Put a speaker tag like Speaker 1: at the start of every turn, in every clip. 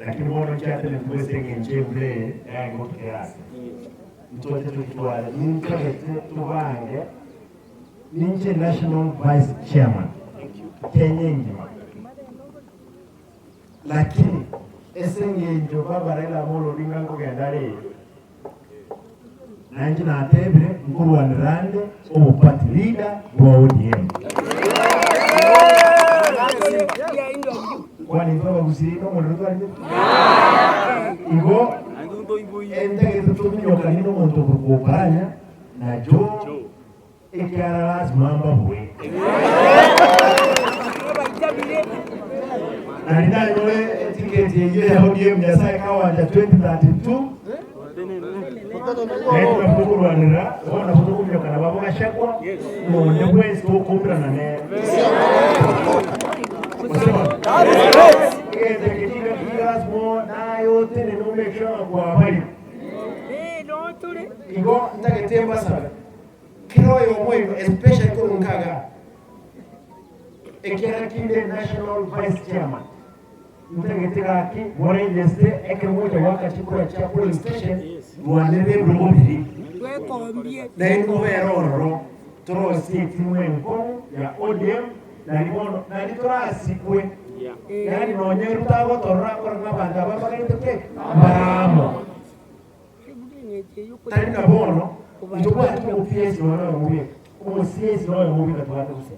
Speaker 1: Lakini bono nchiatenentigwe ase engencho embura eye yarenge gotokera ase. Ntoche tochitware, nintagete tobange ninche national vice chairman Kenya engima. Lakini ase engencho baba Raila Amolo Odinga nkogenda are eye, nainche natebire nkorwanera ande obo party leader bwa ODM. Kwani intwe abagusii nomorero twarigete? Igo entagete tominyokanie nomonto okorokwa Oparanya na Joe Ekiagera lasima mbabue. Nari nanyore etiketi eyio ya ODM Nyasae kawancha 2032 naye nabo tokorwanera bono nabo tokominyoka nabo Gachagua nonde bwensi tokoumberana nere. Gose bono? Egento eke chingaki lasima naye otenene o make sure ng'a kwabarire. Igo ntagete mbasabe. Kera oyomo oino especially korwa nkaga ekiagera kinde national vice chairman ntagete gaki moregister ekero mogocha goaka chikura chia polling station rwanerere ebirogo biria naende mobere ororo torosie etimu enkong'u ya ODM nari bono nari torasikwe yaani nonye Ruto agotorora akore ng'a abanto aba mbagerete ki mbaramo. Tari na bono, ntobwati omopiesi nonya oyomo bweka, omosiesi nonya oyomo bweka tobwate gose.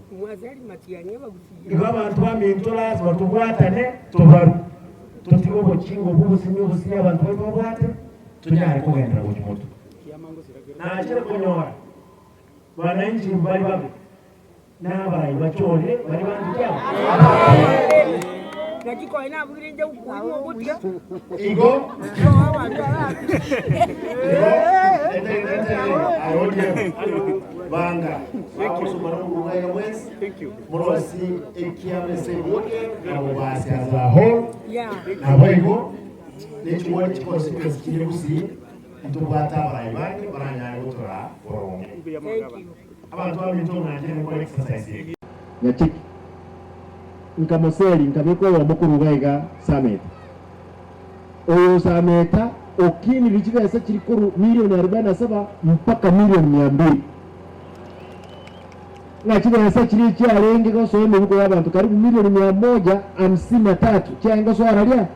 Speaker 1: Igo abanto baminto lasima tobwatane tobarwe, totige obochinga obwo obosinyo obosinyo abanto baito babwate, tonyare kogenderera gochia motwe. Nachire konyora wananchi mbari babe. Na abarai bachorire baria banto kiabo. Igo igo aye banga bagosomana omokungu aiga mwensi morosi ekiama ase ebunge na mobasi as a whole naboigo ne chiward chiconstituency chire gusii ntobwate abarai bande baranyare gotoraa boronge. Abanto baminto ng'anchire gokora exercise eye.
Speaker 2: Nyacheki. Nkamoseri, nkabeka oyomo korwa iga iga Sameta. Oyo Sameta okinire chibesa chiri korwa milioni arobaini na saba mpaka milioni mia mbili. Ng'a chibesa chiria chiarenge gosoa emebuko y'abanto karibu milioni mia moja hamsini na tatu chiarenge gosoa araria.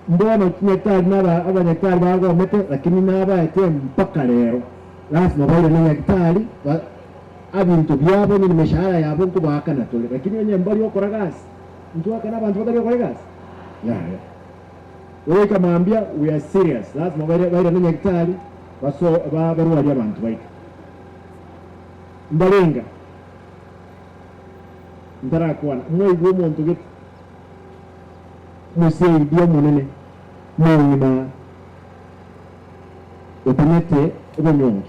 Speaker 2: Mbono chinyagitari na abanyagitari bagomete, lakini nabaete mpaka rero. Lasima bairane Nyagetari ba abinto biabo onye nemeshahara yabo nkobaakana tore, lakini onye mbari gokora gasi, ntwakane abanto batari gokora egasi? Yaya. Goika mambia we are serious, lasima baire bairane Nyagetari baso ba barwarie abanto baito. Mbarenga ntarakwana, mwaigwa omonto gete mosaidia omonene mong'ina. Otemete obonyonge,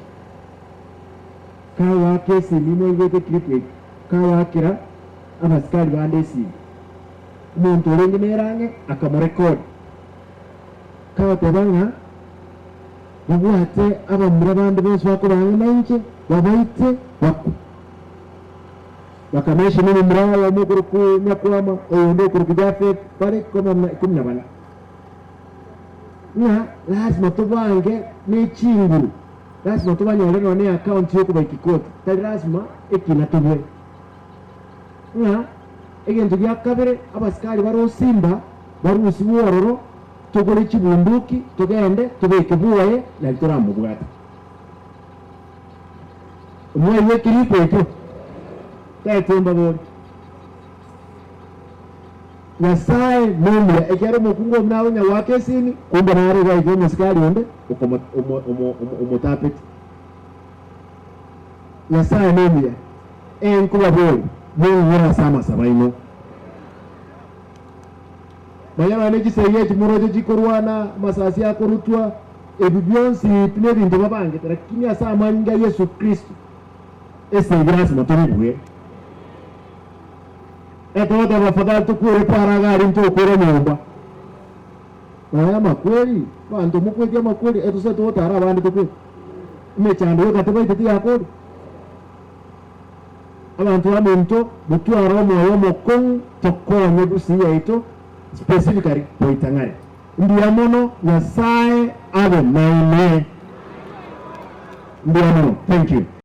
Speaker 2: kagoaka esimi mwaigwete eclip eyio, kagoakera abasikari bande esimi, omonto orenge nere ang'e akamorecord, kagoteba ng'a babwate abamura bande bonsi bakoba ang'e nainche babaite bakwe. Bakamention omomura oyomo okorokwa Nyakwama, oyonde okorokwa Japhet, bare ikomi na bane. Ng'a lasima tobange ne chinguru, lasima tobanyore nonya ne account yokobaiki koti, tari lasima ekina tobue. Ng'a egento gia kabere abasikari bare osimba barusigwe ororo togore chibunduki togende tobeke bwoye nari toramobwate. Mwaigwa ekiripo ekio? Taete mbabori. Nyasae nomuya, ekiagera omokungu obo nagonya goaka esimi, kumbe nare iga iga omosikari onde omotapeti. Nyasae nomuya, enkobabori, mong'ing'ore ase amasabo aino. Manya nonya ne chisegi echi moroche chikorwana, amasasi akorutwa, ebi bionsi pi nebinto babangete, lakini ase amanyinga a Yesu Kristo, esegi lasima toribue. Ekogoteba afadhali tokwere para iga aria ntokwere nyomba. Nonya amakweri, abanto mokweti amakweri, etose togotara abande tokwete. Emechando yoka tebaiteti yakori. Abanto baminto, motware omoyo omokong'u tokonye gusii yaito. Specifically Boitang'are. Mbuya mono Nyasae abe nainwe. Mbuya mono. Thank you.